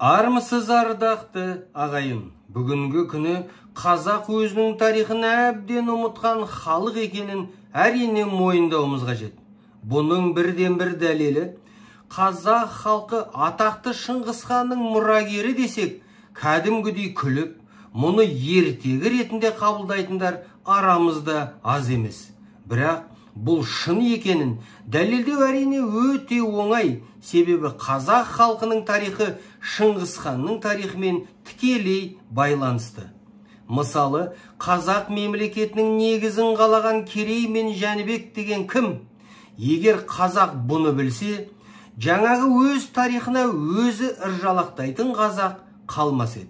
Армысыз ардақты ағайын, бүгінгі күні қазақ өзінің тарихын әбден ұмытқан халық екенін әрине мойындауымыз қажет. Бұның бірден-бір дәлелі, қазақ халқы атақты Шыңғыс ханның мұрагері десек, кәдімгідей күліп, мұны ертегі ретінде қабылдайтындар арамызда аз емес. Бірақ бұл шын екенін дәлелдеу әрине өте оңай, себебі қазақ халқының тарихы Шыңғыс ханның тарихымен тікелей байланысты. Мысалы, қазақ мемлекетінің негізін қалаған Керей мен Жәнібек деген кім? Егер қазақ бұны білсе, жаңағы өз тарихына өзі ыржалақтайтын қазақ қалмас еді.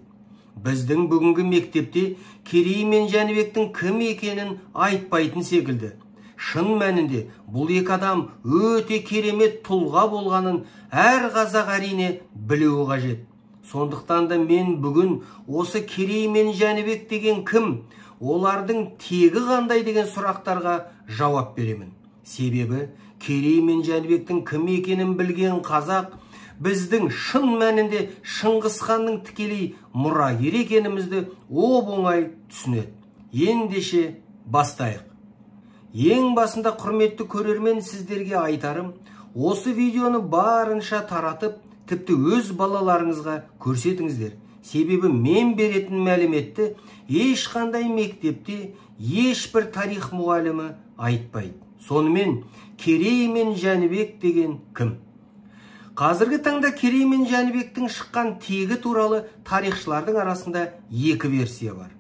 Біздің бүгінгі мектепте Керей мен Жәнібектің кім екенін айтпайтын секілді. Шын мәнінде бұл екі адам өте керемет тұлға болғанын әр қазақ әрине білуі қажет. Сондықтан да мен бүгін осы Керей мен Жәнібек деген кім, олардың тегі қандай деген сұрақтарға жауап беремін. Себебі Керей мен Жәнібектің кім екенін білген қазақ біздің шын мәнінде Шыңғыс ханның тікелей мұрагері екенімізді оп-оңай түсінеді. Ендеше бастайық. Ең басында құрметті көрермен, сіздерге айтарым, осы видеоны барынша таратып, тіпті өз балаларыңызға көрсетіңіздер. Себебі мен беретін мәліметті ешқандай мектепте ешбір тарих мұғалімі айтпайды. Сонымен Керей мен Жәнібек деген кім? Қазіргі таңда Керей мен Жәнібектің шыққан тегі туралы тарихшылардың арасында екі версия бар.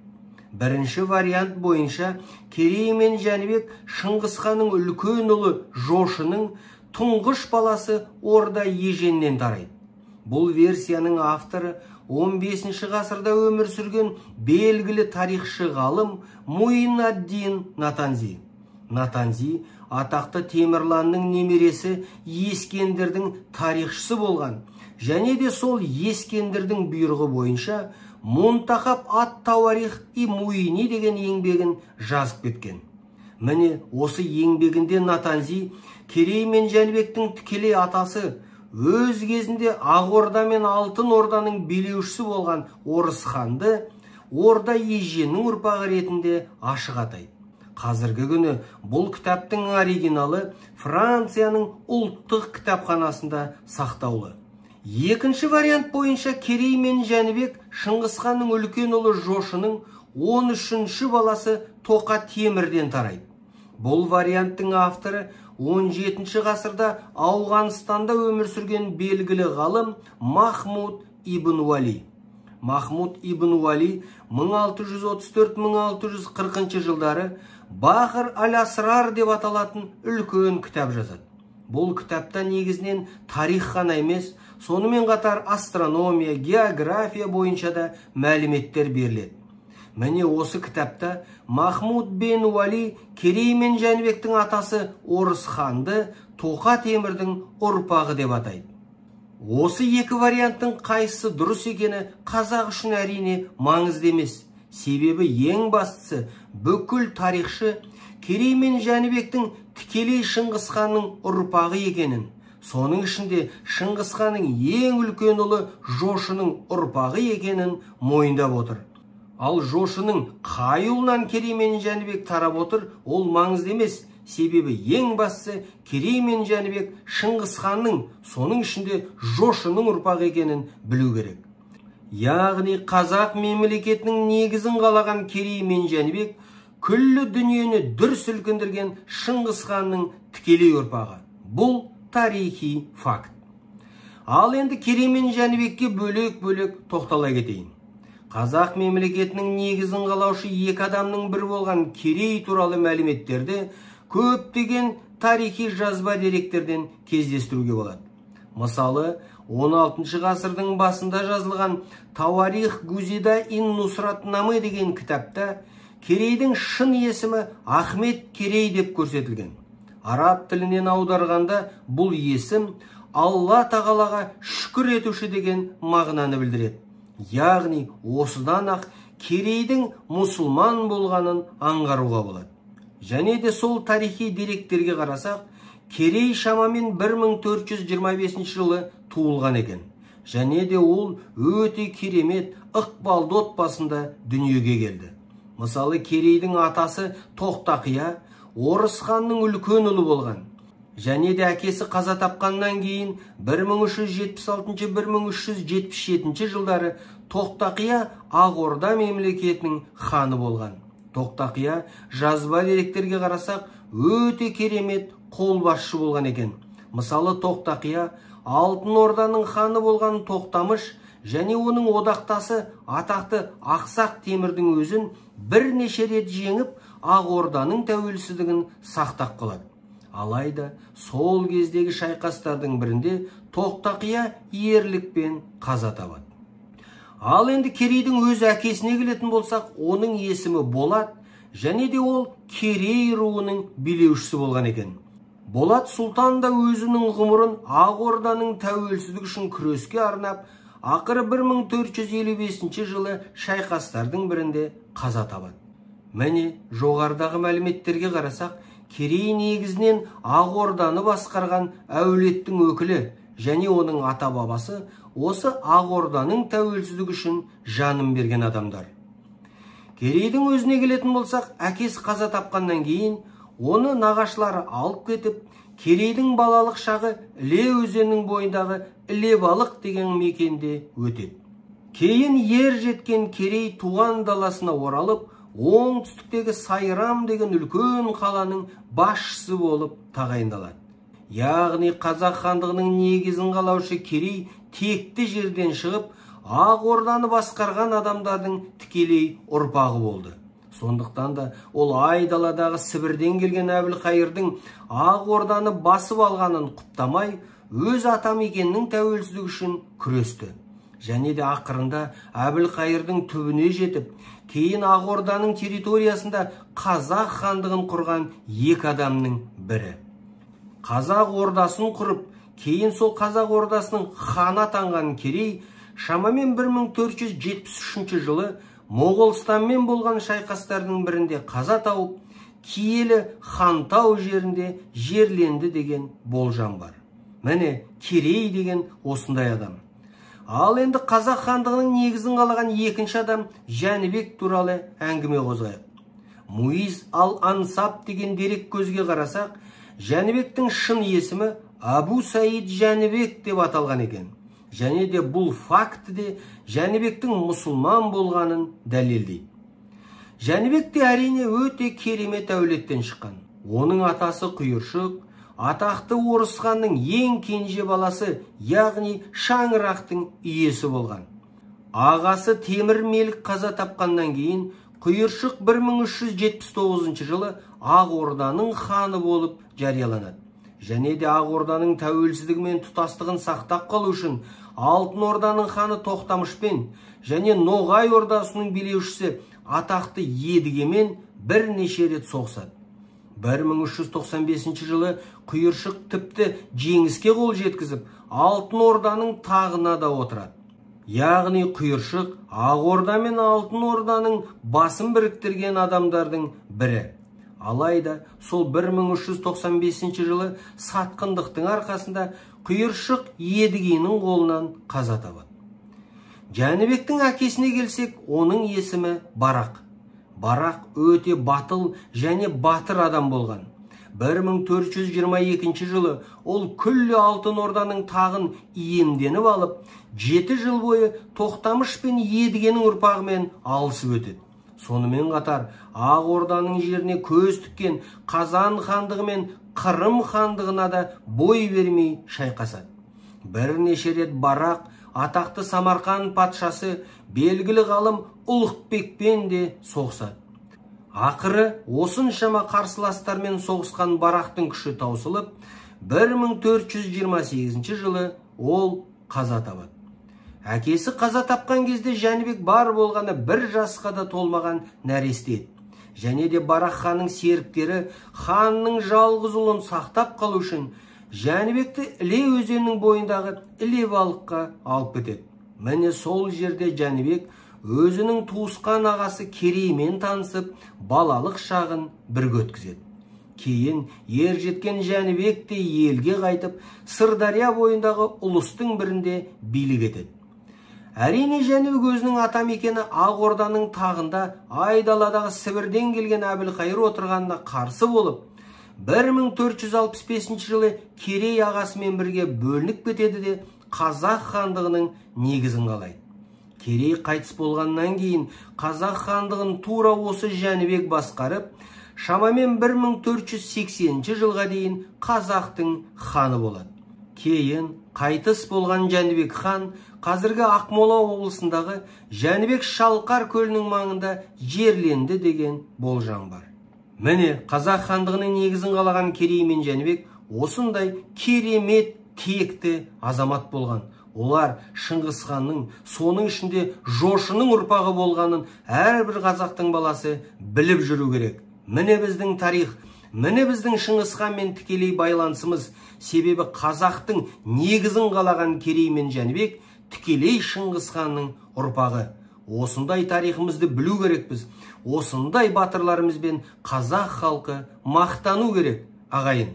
Бірінші вариант бойынша Керей мен Жәнібек Шыңғыс ханның үлкен ұлы Жошының тұңғыш баласы Орда Еженнен тарайды. Бұл версияның авторы 15 ғасырда өмір сүрген белгілі тарихшы ғалым Муин-ад-Дин Натанзи. Натанзи атақты Темірланның немересі Ескендірдің тарихшысы болған және де сол Ескендірдің бұйрығы бойынша Мунтахаб ат-Тауарих и Муини деген еңбегін жазып кеткен. Міне осы еңбегінде Натанзи Керей мен Жәнібектің тікелей атасы, өз кезінде Ақ Орда мен Алтын Орданың билеушісі болған Орыс ханды Орда Еженнің ұрпағы ретінде ашық атайды. Қазіргі күні бұл кітаптың оригиналы Францияның ұлттық кітапханасында сақтаулы. Екінші вариант бойынша Керей мен Жәнібек Шыңғыс ханның үлкен ұлы Жошының 13-ші баласы Тоқа Темірден тарайды. Бұл варианттың авторы 17 ғасырда Ауғанстанда өмір сүрген белгілі ғалым Махмуд ибн Уали. Махмуд ибн Уали 1634-1640 жылдары Бахр аль-Асрар деп аталатын үлкен кітап жазады. Бұл кітапта негізінен тарих қана емес, сонымен қатар астрономия, география бойынша да мәліметтер беріледі. Міне осы кітапта Махмуд бен Уали Керей мен Жәнібектің атасы Орыс ханды Тоқа Темірдің ұрпағы деп атайды. Осы екі варианттың қайсысы дұрыс екені қазақ үшін әрине маңызды емес. Себебі ең бастысы бүкіл тарихшы Керей мен Жәнібектің тікелей Шыңғыс ханның ұрпағы екенін, соның ішінде Шыңғыс ханның ең үлкен ұлы Жошының ұрпағы екенін мойындап отыр. Ал Жошының қай ұлынан Керей мен Жәнібек тарап отыр, ол маңызды емес. Себебі ең бастысы Керей мен Жәнібек Шыңғыс ханның, соның ішінде Жошының ұрпағы екенін білу керек. Яғни қазақ мемлекетінің негізін қалаған Керей мен Жәнібек күллі дүниені дүр сілкіндірген Шыңғыс ханның тікелей ұрпағы. Бұл тарихи факт. Ал енді Керей мен Жәнібекке бөлек-бөлек тоқтала кетейін. Қазақ мемлекетінің негізін қалаушы екі адамның бірі болған Керей туралы мәліметтерді көптеген тарихи жазба деректерден кездестіруге болады. Мысалы, 16 ғасырдың басында жазылған Тауарих Гузида ин Нусратнамы деген кітапта Керейдің шын есімі Ахмет Керей деп көрсетілген. Араб тілінен аударғанда бұл есім Алла тағалаға шүкір етуші деген мағынаны білдіреді. Яғни осыдан ақ Керейдің мұсылман болғанын аңғаруға болады. Және де сол тарихи деректерге қарасақ, Керей шамамен 1425 жылы туылған екен. Және де ол өте керемет, ықпалды отбасында дүниеге келді. Мысалы, Керейдің атасы Тоқтақия Орыс ханның үлкен ұлы болған. Және де әкесі қаза тапқаннан кейін 1376-1377 жылдары Тоқтақия Ақ Орда мемлекетінің ханы болған. Тоқтақия жазба деректерге қарасақ өте керемет қолбасшы болған екен. Мысалы, Тоқтақия Алтын Орданың ханы болған Тоқтамыш және оның одақтасы атақты Ақсақ Темірдің өзін бірнеше рет жеңіп, Ақ Орданың тәуелсіздігін сақтап қалады. Алайда сол кездегі шайқастардың бірінде Тоқтақия ерлікпен қаза табады. Ал енді Керейдің өз әкесіне келетін болсақ, оның есімі Болат, және де ол Керей руының билеушісі болған екен. Болат сұлтан да өзінің ғұмырын Ақ Орданың тәуелсіздігі үшін күреске арнап, ақыры 1455 жылы шайқастардың бірінде қаза табады. Міне, жоғарыдағы мәліметтерге қарасақ, Керей негізінен Ақ Орданы басқарған әулеттің өкілі және оның ата-бабасы осы Ақ Орданың тәуелсіздігі үшін жанын берген адамдар. Керейдің өзіне келетін болсақ, әкесі қаза тапқаннан кейін оны нағашылары алып кетіп, Керейдің балалық шағы Іле өзенінің бойындағы Ілебалық деген мекенде өтеді. Кейін ер жеткен Керей туған даласына оралып, оңтүстіктегі Сайрам деген үлкен қаланың басшысы болып тағайындалады. Яғни қазақ хандығының негізін қалаушы Керей текті жерден шығып, Ақ Орданы басқарған адамдардың тікелей ұрпағы болды. Сондықтан да ол айдаладағы Сібірден келген Әбілқайырдың Ақ Орданы басып алғанын құптамай, өз атамекенінің тәуелсіздігі үшін күресті. Және де ақырында Әбілқайырдың түбіне жетіп, кейін Ақ Орданың территориясында қазақ хандығын құрған екі адамның бірі. Қазақ ордасын құрып, кейін сол қазақ ордасының ханы атанған Керей шамамен 1473 жылы Моғолстанмен болған шайқастардың бірінде қаза тауып, киелі Хантау жерінде жерленді деген болжам бар. Міне, Керей деген осындай адам. Ал енді қазақ хандығының негізін қалаған екінші адам Жәнібек туралы әңгіме қозғайық. Муиз ал-Ансаб деген дерек көзге қарасақ, Жәнібектің шын есімі Абу Саид Жәнібек деп аталған екен. Және де бұл факті де Жәнібектің мұсылман болғанын дәлелдейді. Жәнібек те әрине өте керемет әулеттен шыққан. Оның атасы Құйыршық, атақты орыс ханның ең кенже баласы, яғни шаңырақтың иесі болған. Ағасы Темір Мелік қаза тапқаннан кейін Құйыршық 1379 жылы Ақ Орданың ханы болып жарияланады. Және де Ақ Орданың тәуелсіздігі мен тұтастығын сақтап қалу үшін Алтын Орданың ханы Тоқтамышпен және Ноғай Ордасының билеушісі атақты Едігемен бірнеше рет соғысады. 1395 жылы Құйыршық тіпті жеңіске қол жеткізіп, Алтын Орданың тағына да отырады. Яғни Құйыршық Ақ Орда мен Алтын Орданың басын біріктірген адамдардың бірі. Алайда сол 1395 жылы сатқындықтың арқасында Құйыршық Едігенің қолынан қаза табады. Жәнібектің әкесіне келсек, оның есімі Барақ. Барақ өте батыл және батыр адам болған. 1422 жылы ол күллі Алтын Орданың тағын иемденіп алып, 7 жыл бойы Тоқтамыш пен Едігенің ұрпағымен алысып өтеді. Сонымен қатар Ақ Орданың жеріне көз тіккен Қазан хандығы мен Қырым хандығына да бой бермей шайқасады. Бірнеше рет Барақ атақты Самарқан патшасы белгілі ғалым Ұлықбекпен де соғысады. Ақыры осыншама қарсыластармен соғысқан Барақтың күші таусылып, 1428 жылы ол қаза табады. Әкесі қаза тапқан кезде Жәнібек бар болғаны бір жасқа да толмаған нәресте еді. Және де Барақ ханның серіктері ханның жалғыз ұлын сақтап қалу үшін Жәнібекті Іле өзенінің бойындағы Ілебалыққа алып кетеді. Міне сол жерде Жәнібек өзінің туысқан ағасы Кереймен танысып, балалық шағын бірге өткізеді. Кейін ер жеткен Жәнібек те елге қайтып, Сырдария бойындағы ұлыстың бірінде билік етеді. Әрине, Жәнібек өзінің ата мекені Ақ Орданың тағында айдаладағы Сібірден келген Әбілқайыр отырғанына қарсы болып, 1465 жылы Керей ағасымен бірге бөлініп кетеді де, Қазақ хандығының негізін қалайды. Керей қайтыс болғаннан кейін Қазақ хандығын тура осы Жәнібек басқарып, шамамен 1480 жылға дейін қазақтың ханы болады. Кейін қайтыс болған Жәнібек хан қазіргі Ақмола облысындағы Жәнібек Шалқар көлінің маңында жерленді деген болжам бар. Міне, қазақ хандығының негізін қалаған Керей мен Жәнібек осындай керемет текті азамат болған. Олар Шыңғыс ханның, соның ішінде Жошының ұрпағы болғанын әрбір қазақтың баласы біліп жүру керек. Міне біздің тарих, міне біздің Шыңғыс ханмен тікелей байланысымыз. Себебі қазақтың негізін қалаған Керей мен Жәнібек тікелей Шыңғыс ханның ұрпағы. Осындай тарихымызды білу керекпіз. Осындай батырларымызбен қазақ халқы мақтану керек, ағайын.